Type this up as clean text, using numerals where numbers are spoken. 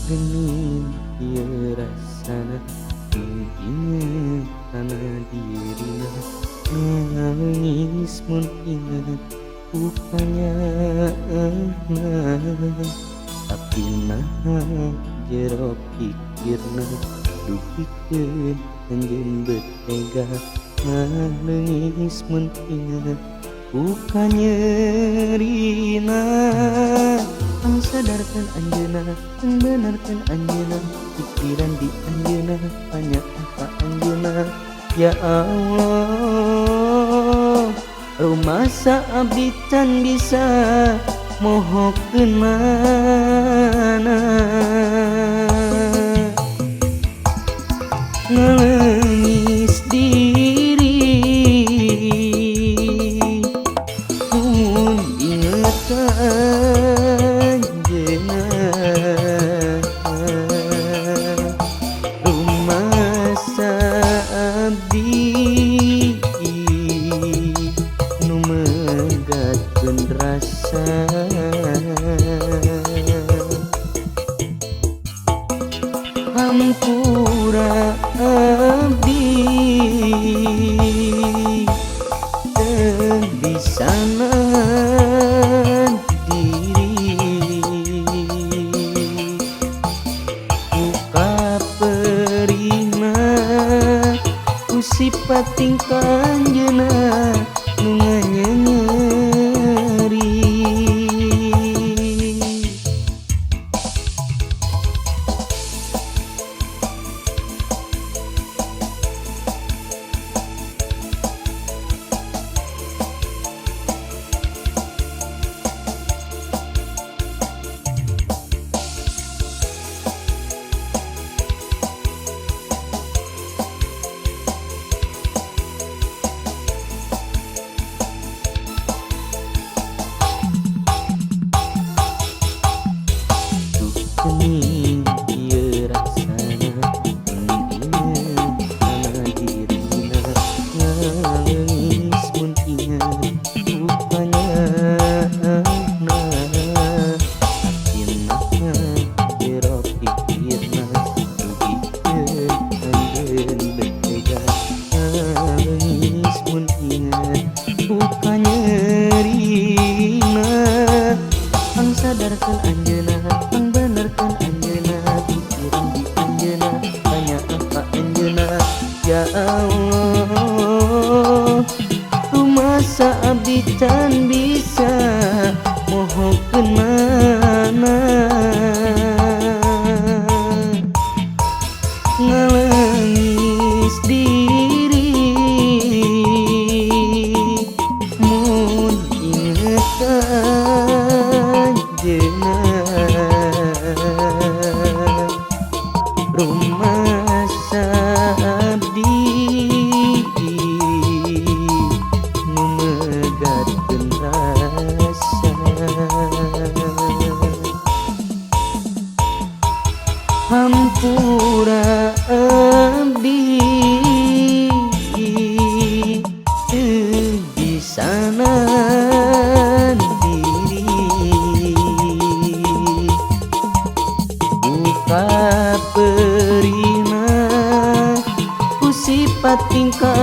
Geuning ieu rasana inget kana dirina, nangis mun inget ku kanyaahna. Tapi naha jero pikirna dugikeun anjeun beut tega, nangis mun inget ku kanyerina. Ang sadarkeun anjeunna, ang benerkeun anjeunna, pikiran di anjeunna, tanya apa anjeunna. Ya Allah, rumasa abdi can bisa mohokeun mana. Ngelengis diri mun inget ka anjeunna, rumasa abdi nu megatkeun rasa. Hampura abdi teu bisa nahan diri, ku kaperihna ku sifat tingkah anjeunna nu nganyenyeri. Geuning ieu rasana mun inget kana dirina, nangis mun inget ku kanyaahna. Tapi naha jero pikirna dugikeun anjeun beut tega, nangis mun inget ku kanyerina. Ang sadarkeun anjeunna, ang benerkeun anjeunna, pikiran di anjeunna, tanya apa anjeunna. Ya Allah, rumasa abdi can bisa mohokeun mana. Ngalengis diri mun inget ka anjeunna, rumasa abdi nu megatkeun rasa. Hampura abdi teu bisa nahan diri, ku kaperihna ku sifat tingkah